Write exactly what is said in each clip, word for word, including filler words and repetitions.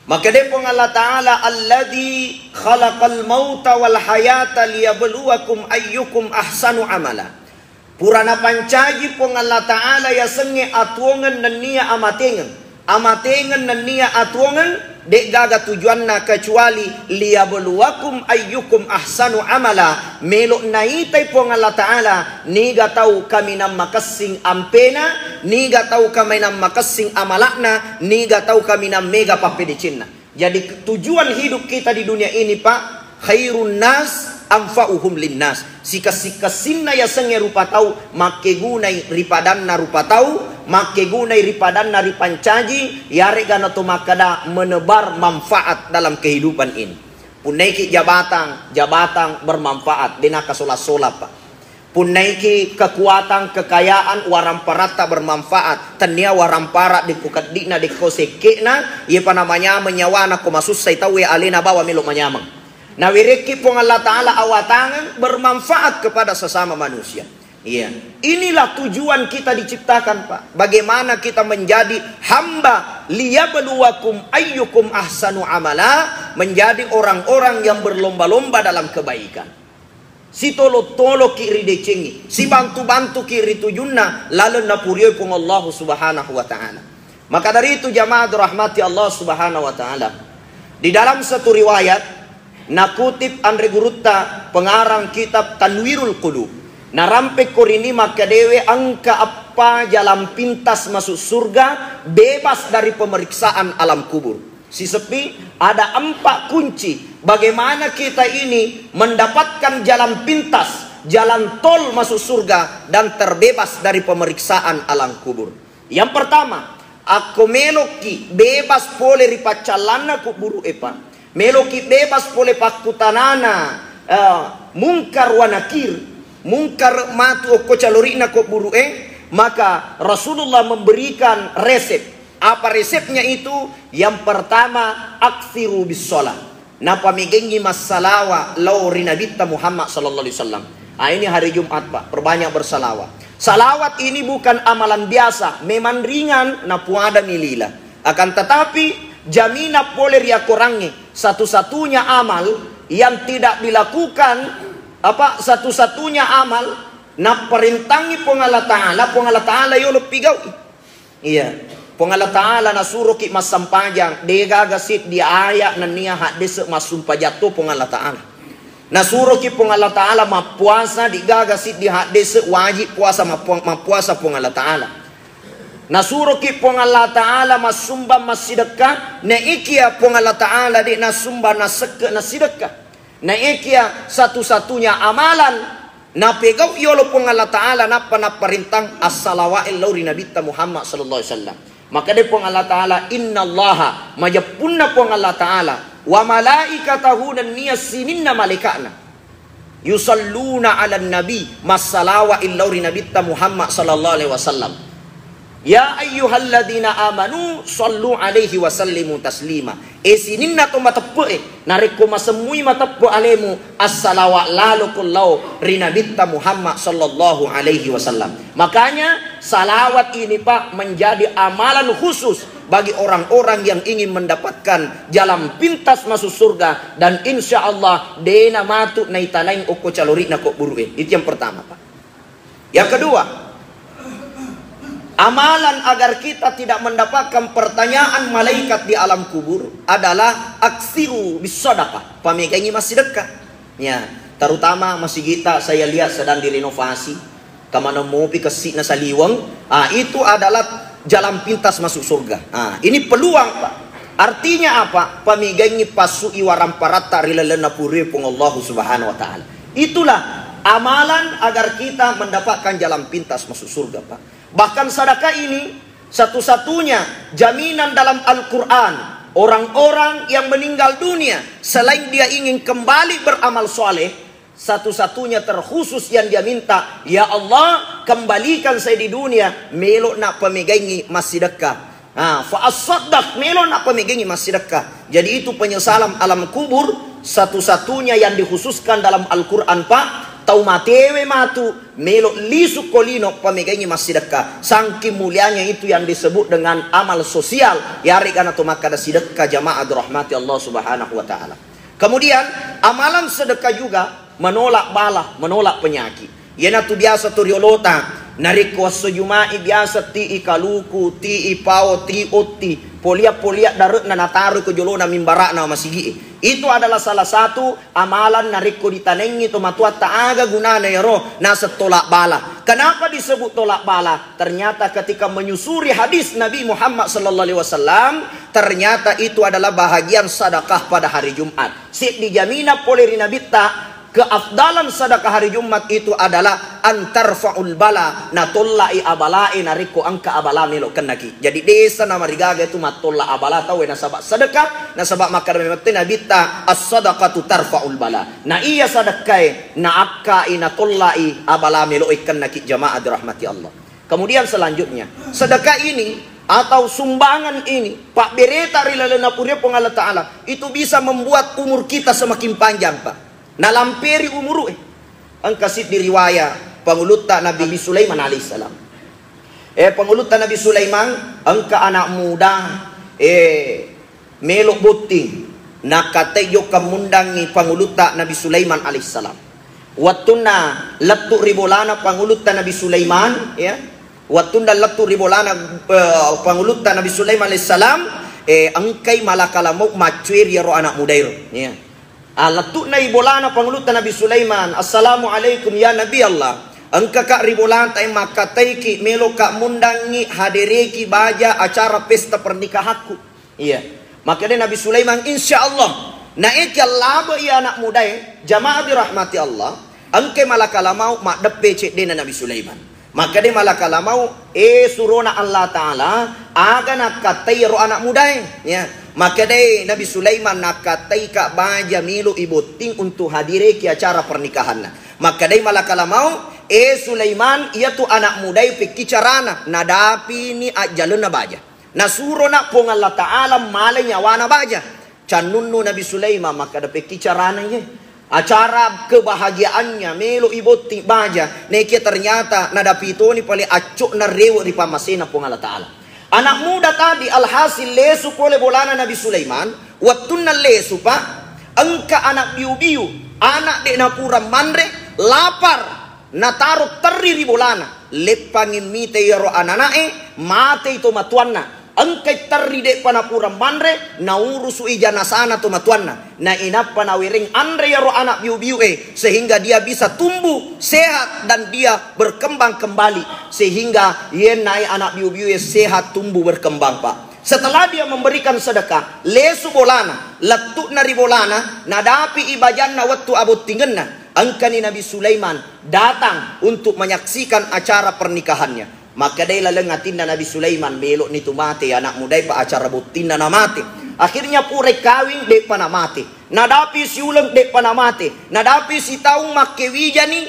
Makkeda Puang Allah Ta'ala, "Alladzi khalaqal mauta wal hayata liyabluwakum ayyukum ahsanu amala." Pura napancaji Puang Allah Ta'ala yasengnge atuwongeng nennia amatengeng. Amatengeng nennia atuwongeng, de'gaga tujuanna kecuali liyabluwakum ayyukum ahsanu amala, melo naitai Puang Allah Ta'ala niga tau kaminang makessing ampena, niga tau kaminang makessing amalakna, niga tau kaminang mega pappedecenna. Jadi, tujuan hidup kita di dunia ini, Pak, khairun nas anfa'uhum linnas. Sikessi-kessinna yasengnge rupa tau makkegunai ri padanna rupa tau, makkegunai ri padanna ripancaji, yarega nato makkeda menebar manfaat dalam kehidupan ini. Punnaiki jabatang, jabatang bermanfaat, de nakasola-sola, Pak. Punnaiki kekuatan, kekayaan, waramparatta bermanfaat, tennia warampara dekko keddi'na, dekko sekke'na, iyepa namanyameng nyawana ko masussai tauwe alena bawa melo manyameng. Nawerekki Puang Allah Ta'ala awatangeng bermanfaat kepada sesama manusia. Iya. Inilah tujuan kita diciptakan, Pak. Bagaimana kita menjadi hamba liyabluwakum ayyukum ahsanu amala, menjadi orang-orang yang berlomba-lomba dalam kebaikan. Sitolo-toloki ridecengi, sibantu-bantuki ri tujunna laleng napurioi Puang Allah Subhanahu wa Ta'ala. Maka dari itu, jamaah dirahmati Allah Subhanahu wa Ta'ala, di dalam satu riwayat, nakutip anre gurutta pengarang kitab Tanwirul Qulub, narampekko rini makkedae engka eppa jalan pintas masuk surga, bebas dari pemeriksaan alam kubur. Siseppi, ada empat kunci bagaimana kita ini mendapatkan jalan pintas, jalan tol masuk surga dan terbebas dari pemeriksaan alam kubur. Yang pertama, akko meloki bebas pole ri paccallanna kuburu e, Pak. Meloki bebas pole pakkutanana, eh, mungkar wa nakir. Mungkar matu okko calori'na kuburu e, maka Rasulullah memberikan resep. Apa resepnya itu? Yang pertama, aktsiru bis shalah. Napamegengngi massalawa lao ri Nabitta Muhammad sallallahu alaihi wasallam. Ah, ini hari Jumat, Pak, perbanyak bersalawat. Salawat ini bukan amalan biasa, memang ringan, napuadami lila. Akan tetapi, jaminan pole ri akorangnge, satu-satunya amal yang tidak dilakukan, apa, satu-satunya amal napparentangi Puang Allah Ta'ala, Puang Allah Ta'ala yolo pigau'i. Iya. Puang Allah Ta'ala nasuroki massampajang, degaga siddi aya nennia haddese massumpajang to Puang Allah Ta'ala. Nasuroki Puang Allah Ta'ala mappuasa, degaga siddi haddese wajib puasa mappuang-, mappuasa Puang Allah Ta'ala. Nasuroki Puang Allah Ta'ala massumbang massidekka, naikia Puang Allah Ta'ala de nassumbang nasekke nasidekka. Naekia satu-satunya amalan napegau yolo Puang Allah Ta'ala nappa napparintang assalawae lao ri Nabitta Muhammad sallallahu alaihi wasallam. Maka de Puang Allah Ta'ala, "Innallaha," majeppunna Puang Allah Ta'ala, "wa malaikatahu," nennia sininna malaika'na, "yusalluna 'alan nabi," massalawa lao ri Nabitta Muhammad sallallahu alaihi wasallam. "Ya ayyuhalladzina amanu sallu alaihi wa sallimu taslima." E sininna to mateppe'e, narekko masemmui mateppe alemu, assalawa laloko lao ri Nabitta Muhammad sallallahu alaihi wasallam. Makanya, salawat ini, Pak, menjadi amalan khusus bagi orang-orang yang ingin mendapatkan jalan pintas masuk surga, dan insya Allah dena matu naitanaing okko calori'na kuburu e. Itu yang pertama, Pak. Yang kedua, amalan agar kita tidak mendapatkan pertanyaan malaikat di alam kubur adalah aksiru bis sadaqah, pamegangi massidekka. Ya, terutama masigita saya lihat sedang direnovasi, kamana mopi kessi'na saliweng, ah, itu adalah jalan pintas masuk surga. Ah, ini peluang, Pak. Artinya apa? Pamegangi passu'i waramparatta ri lalenna purue Puang Allahu Subhanahu wa Ta'ala. Itulah amalan agar kita mendapatkan jalan pintas masuk surga, Pak. Bahkan sedekah ini satu-satunya jaminan dalam Al-Quran. Orang-orang yang meninggal dunia, selain dia ingin kembali beramal soleh, satu-satunya terkhusus yang dia minta, "Ya Allah, kembalikan saya di dunia, melo na pamegaingi massidekka." Ah, fa asaddaq, melo na pamegaingi massidekka. Jadi itu penyesalan alam kubur satu-satunya yang dikhususkan dalam Al-Quran, Pak. Tau matewe matu, melo lisu ko lino pamegaingi massidekka. Sangking mulianya itu yang disebut dengan amal sosial. Yarega na to makkada sidekka, jamaah dirahmati Allah Subhanahu wa Ta'ala. Kemudian, amalan sedekah juga menolak bala, menolak penyakit. Iyanatu biasa to riolota, narekko esso Juma'i biasa tii kaluku, tii pao, tii otti, polia-polia dare'na nataro ko jolona mimbara'na masigi'e. Itu adalah salah satu amalan narekko ditanengi to matuatta aga gunana iyaro, naseng tolak bala. Kenapa disebut tolak bala? Ternyata ketika menyusuri hadis Nabi Muhammad sallallahu alaihi wasallam, ternyata itu adalah bahagian sedekah pada hari Jumat. Seddi jamina pole ri Nabitta, keafdalan sedekah hari Jumat itu adalah antarfaul bala, natollai abalae narekko engka abala melo kennaki. Jadi desa namarigaga itu mattolla abala tauwe nasaba sedekah, nasaba makkada memeng te Nabitta, as-sadaqatu tarfaul bala. Na iya sedekkae naakkai natollai abala melo kennaki, jamaah dirahmati Allah. Kemudian selanjutnya, sedekah ini atau sumbangan ini, pabbereta ri lalenna puria Puang Allah Ta'ala, itu bisa membuat umur kita semakin panjang, Pak. Nalamperi umuru, eh. Engka siddi riwaya pangulutta Nabi Sulaiman alaihissalam. Eh, pangulutta Nabi Sulaiman, engka anak muda, eh, melo botting, nakkatai jokka mundangi pangulutta Nabi Sulaiman alaihissalam. Wettunna lettu ri bolana pangulutta Nabi Sulaiman, ya, wettunna lettu ri bolana, eh, pangulutta Nabi Sulaiman alaihissalam, eh, engkai malakala maut maccueri iyaro anak mudairo, ya. Ah, lettu'na i bolana pangulutta Nabi Sulaiman, "Assalamualaikum ya Nabi Allah, engkaka ri bolata e makkataiki meloka mundangi hadereki baja acara pesta pernikahanku." Iya. Makkeda Nabi Sulaiman, "Insya Allah." Naekiya labe iya anak mudae, jamaah dirahmati Allah, engkai malakala maut maddeppe ceddena Nabi Sulaiman. Makkeda malakala maut, "Eh, surona Allah Ta'ala, aga nakkattai iyaro anak mudae?" Ya. Makkedai Nabi Sulaiman, "Nakkattaika baja melo ibotting untuk hadireki acara pernikahanna." Makkedai malakala maut, "Eh, Sulaiman, iyatu anak mudae pekki carana, nadapini ajjalenna baja. Nasurona Puang Allah Ta'ala male nyawana baja." Cannunnu Nabi Sulaiman makkeda, "Pekki carana iye? Acara kebahagiaannya melo ibotting baja, nekia ternyata nadapi toni pale acco'na rewe ri pammasena Puang Allah Ta'ala." Anak muda tadi alhasil lesu pole bolana Nabi Sulaiman, wettunna lesu, Pak, engka anak biu-biu, anak de napura manre, lapar. Nataro terri ri bolana, leppangi mita iyaro anana'e, matei tomatoanna. Engkai terri de'pa napura manre, naurusu'i janasana tomatoanna. Nainappa nawereng anre iyaro anak biu-biu'e, sehingga dia bisa tumbuh sehat dan dia berkembang kembali. Sehingga iye nae anak biu-biu'e sehat tumbuh berkembang, Pak. Setelah dia memberikan sedekah, lesu bolana, lettu'na ri bolana, nadapi i bajanna wettu abottingenna. Engkani Nabi Sulaiman datang untuk menyaksikan acara pernikahannya. Makkedai laleng atinna Nabi Sulaiman, "Melo'ni tu mate anak mudae, pa acara bottinna namate." Akhirnya purai kawing, de'pa namate. Nadapi siuleng, de'pa namate. Nadapi sitaung makkewijani,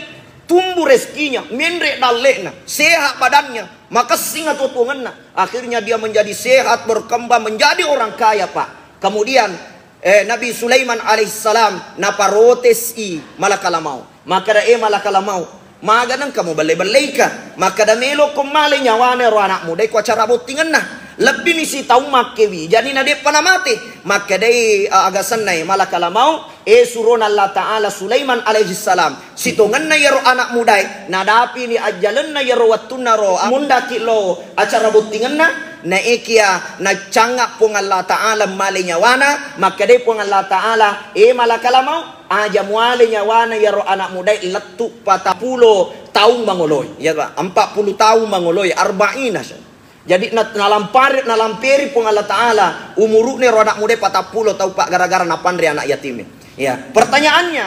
tumbuh rezekinya, menre dalle'na, sehat badannya, makessing atuo-tuongenna. Akhirnya dia menjadi sehat, berkembang, menjadi orang kaya, Pak. Kemudian, eh, Nabi Sulaiman alaihissalam naparotesi malakala maut. Makkeda, "Eh, malakala maut, maga nengka mubelle-belleika?" Makkeda, "Meloko male nyawana ro anak mudae ko acara bottingenna. Lebbini sitaung makkewijani nade'pa namate." Makkedai, eh, agasenna, eh, malakala maut, "Eh, surona Allah Ta'ala Sulaiman alaihissalam, sitongenna iyaro anak mudae, nadapini ajjalenna iyaro wettunna ro, mundaki lo acara bottingenna, naekia naccangnga Puang Allah Ta'ala male nyawana, makkedai Puang Allah Ta'ala, eh, malakala maut, aja muale nyawana iyaro anak mudae lettu patappulo taung mangoloi." Iya, Pak, empat puluh taung mangoloi, arba'ina. Jadi, na-, nalampari-, nalamperi Puang Allah Ta'ala umuru'na ro anak mudae patappulo taung, Pak, gara-gara napanre anak yatim. Ya, pertanyaannya,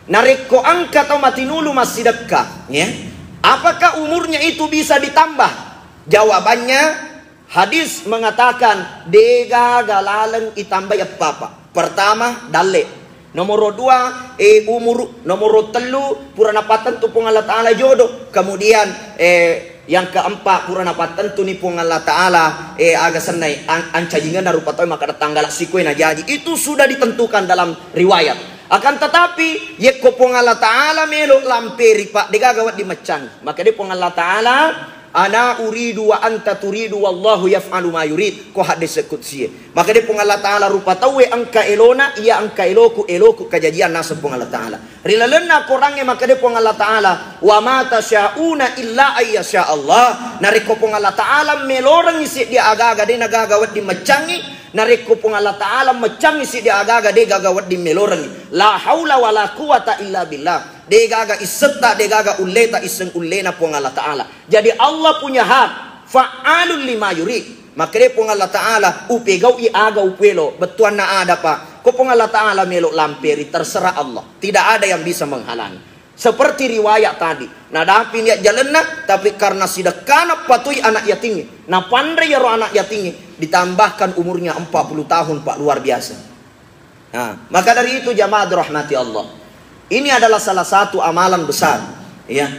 narekko engka tau matinulu massidekka, ya, apakah umurnya itu bisa ditambah? Jawabannya, hadis mengatakan, degaga laleng itambai eppa-eppa. Pertama, dalle. Nomoro dua, eh, umuru. Nomoro tellu, pura napattentu Puang Allah Ta'ala jodoh. Kemudian, eh, yang keempat, pura napattentuni Puang Allah Ta'ala, eh, aga sennai, an-, ancajingenna rupa tau makkeda tanggala sikue najaji. Itu sudah ditentukan dalam riwayat. Akan tetapi, yekko Puang Allah Ta'ala melo lamperi, Pak, degaga wedding maccangi. Maka de Puang Allah Ta'ala, "Ana uridu wa anta turidu wallahu yaf'alu ma yurid." Ko hadis qudsi e. Maka de Puang Allah Ta'ala rupa tauwe engka elona, iya engka eloku, eloku kajajian naseng Puang Allah Ta'ala. Ri lalenna Korangnge maka de Puang Allah Ta'ala, "Wa ma tasyauna illa ayyasya Allah." Narekko Puang Allah Ta'ala melorengngi seddi agaga, de nagaga wedding maccangi. Narekko Puang Allah Ta'ala maccangi seddi agaga, de gaga wedding melorengngi. La haula wala quwata illa billah. De gaga issetta, de gaga ulleta isseng ullena Puang Allah Ta'ala. Jadi Allah punya hak, fa'alul lima yurid. Makkeda Puang Allah Ta'ala, "Upegau'i aga upuelo." Bettuanna ada, Pak? Ko Puang Allah Ta'ala melo lamperi, terserah Allah. Tidak ada yang bisa menghalangi. Seperti riwayat tadi, nadapi niat jalenna, tapi karena sidekkana patui anak yatingnge, napanre yaro anak yatingnge, ditambahkan umurnya empat puluh tahun, Pak, luar biasa. Nah, maka dari itu, jamaah dirahmati Allah, ini adalah salah satu amalan besar, ya.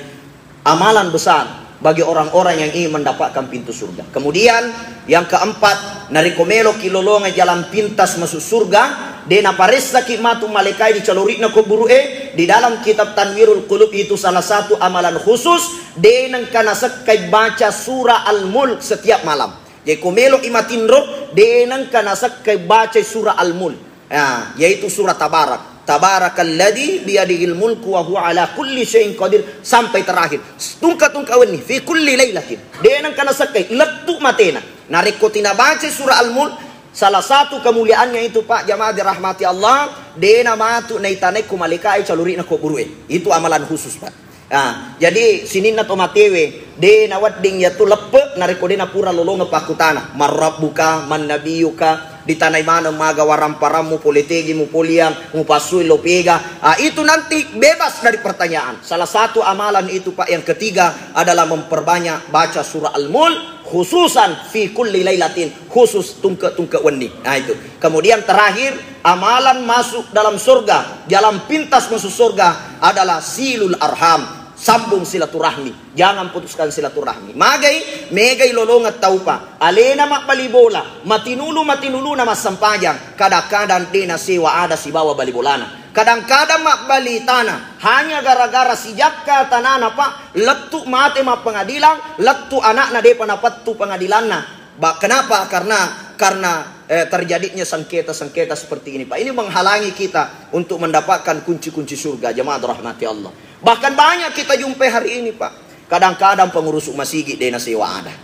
Amalan besar bagi orang-orang yang ingin mendapatkan pintu surga. Kemudian, yang keempat, narekko meloki lolonga jalan pintas masuk surga, de naparessaki matu malaikai di calori'na kuburu'e. Di dalam kitab Tanwirul Qulub itu salah satu amalan khusus, de nengka nasekkai baca surah Al-Mulk setiap malam. Jadi, ko melo'i matinro, de nengka nasekkai bacai surah Al-Mulk. Ya, yaitu surah Tabarak. "Tabarakalladzi biyadihil mulku wa huwa ala kulli syai'in qadir," sampai terakhir. Tungka-tungka wenni, fi kulli lailatin. De nengka nasekkai, lettu matena. Narekko tinabaca surah Al-Mulk, salah satu kemuliaannya itu, Pak, jamaah dirahmati Allah, de namatu naitanai ko malaikai calori'na kuburu'e. Itu amalan khusus, Pak. Nah, jadi sininna to matewe, de nawedding yatu leppe narekko de napura lolongeng pakkutana, "Man rabbuka, man nabiyuka," ditanai maneng maga waramparammu, pole tegi mupoliang, mupassui lo pega. Ah, itu nanti bebas dari pertanyaan. Salah satu amalan itu, Pak, yang ketiga adalah memperbanyak baca surah Al-Mulk, khususan fi kulli lailatin, khusus tungke-tungke wenni. Nah, itu. Kemudian terakhir, amalan masuk dalam surga, jalan pintas masuk surga adalah silul arham, sambung silaturahmi. Jangan putuskan silaturahmi. Magai, megai lolongeng taupa. Alena mabbali bola, matinulu-matinuluna massempajang. Kadang-kadang de nasewa ada sibawa bali bolana. Kadang-kadang mabbali tanah hanya gara-gara sijakka tanana, Pak, lettu mate mappengadilan, lettu anakna depa napettu pengadilanna. Ba-, kenapa? Karena, karena, eh, terjadinya sengketa-sengketa seperti ini, Pak. Ini menghalangi kita untuk mendapatkan kunci-kunci surga, jemaah rahmati Allah. Bahkan banyak kita jumpai hari ini, Pak. Kadang-kadang pengurus masigi de nasewa ada.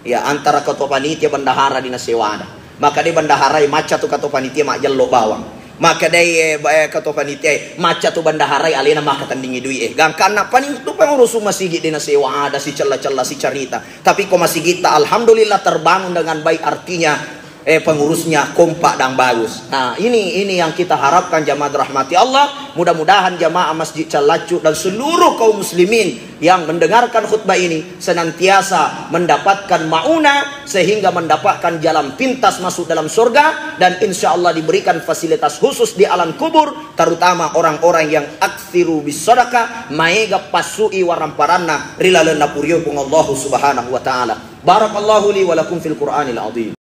Ya, antara ketua panitia bendahara de nasewa ada. Maka de bendaharai macca tu ketua panitia majjello bawang. Maka de, eh, ba-, eh, ketua panitia, eh, macca tu bendaharai alena makkatandingi dui, eh. Gangkanna paning tu pengurus masigi de nasewa ada, sicella-cella, sicarita. Tapi ko masigitta, alhamdulillah, terbangun dengan baik, artinya, eh, pengurusnya kompak dan bagus. Nah, ini, ini yang kita harapkan, jamaah rahmati Allah. Mudah-mudahan jamaah Masjid Callaccu dan seluruh kaum muslimin yang mendengarkan khutbah ini senantiasa mendapatkan mauna sehingga mendapatkan jalan pintas masuk dalam surga dan insya Allah diberikan fasilitas khusus di alam kubur, terutama orang-orang yang aksiru bis sadaqah, maega passui waramparanna ri lalenna purio Puang Allahu Subhanahu wa Ta'ala. Barakallahu li wa lakum fil Qur'anil azim.